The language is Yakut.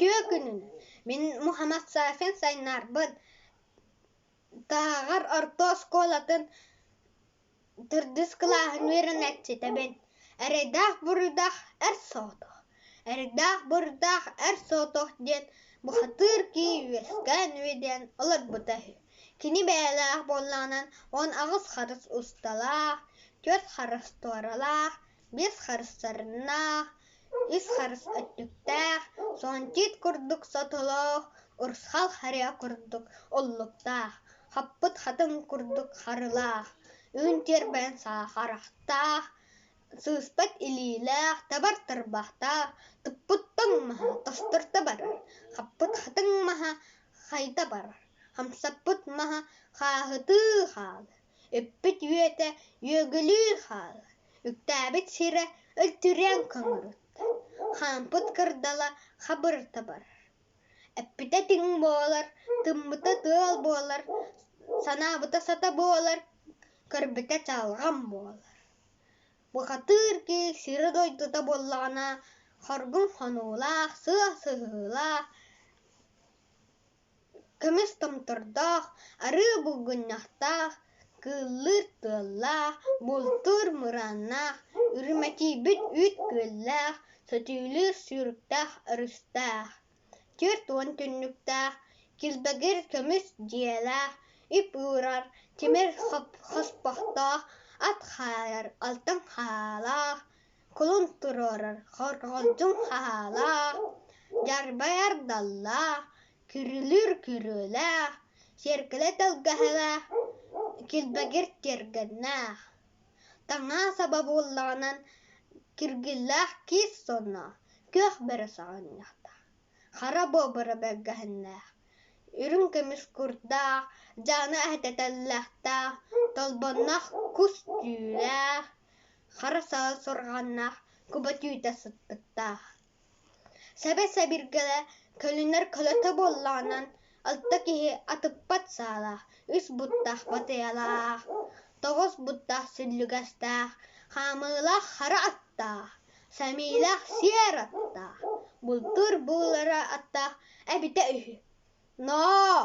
Үтүө күнүнэн! Мин Мухаммад Сафин Сайнаарбын, Тааҕар орто оскуолатын төрдүс кылааһын үөрэнээччитэбин. Эрэйдээх-буруйдаах эр соҕотох, эрэйдээх-буруйдаах эр соҕотох диэн бухатыыр киһи үөскээн үөдээн олорбута үһү. Кини бэйэлээх буоллаҕынан 18 харыс усталаах, 4 харыс туоралаах, 5 харыс сарыннаах, үс харыс өттүктээх, суон тиит курдук сотолоох, урусхал харыйа курдук уллуктаах, хаппыт хатыҥ курдук харылаах, үүн тиэрбэйэн саахарахтаах, сыыспат илиилээх, табар тарбахтаах, туппут тоҥ маһа тостурта барар, хаппыт хатыҥ маһа хайда барар, хамсаппыт маһа хааһытыы хаалар, үппүт үөтэ үөгүлүү хаалар, үктээбит сирэ өлтүрүөн көҥүрүттэр, хаампыт кырдала хабырта барар, эппитэ этиҥ буолар, тыммыта тыал буолар, санаабыта сата буолар, көрбүтэ чалҕам буолар. Бухатыыр киһи сирэ-дойдута буоллаҕына, хоргун хонуулаах, сыа сыһыылаах, Көмүс томтордоох, арыы булгунньахтаах, кыыллыыр тыаллаах, бултуур мырааннаах, үрүмэтийбит үүт күөллээх, сөтүөлүүр сүүрүктээх өрүстээх, 40 түннүктээх, килбэгир көмүс дьиэлээх, үп уурар тимир хоспохтоох, ат хаайар алтан хаалаах, кулун туруорар хорҕолдьун хаһаалаах, дьарбайар даллаах, күрүлүүр күрүөлээх, сиэркилэ тэлгэһэлээх, килбэгир тиэргэннээх, таҥаа саба буоллаҕынан киргиллээх киис сонноох, күөх бөрө саҕынньахтаах, хара буобура бэргэһиннээх, үрүҥ көмүс курдаах, дьааны эһэтэтэллэхтээх, толбонноох кус түүлээх, хара саал сурҕаннаах, куба түүтэ сыттыктаах. Сэбэ-сэбиргэлэ көлүнэр көлөтө буоллаҕынан, алта киһи атыппат саалаах, үс буттаах батыйалаах, тоҕус буттаах сүллүгэстээх, хаамыылаах хара аттаах, сэмиилээх сиэр аттаах, бултуур буулара аттаах эбитэ үһү. Ноо!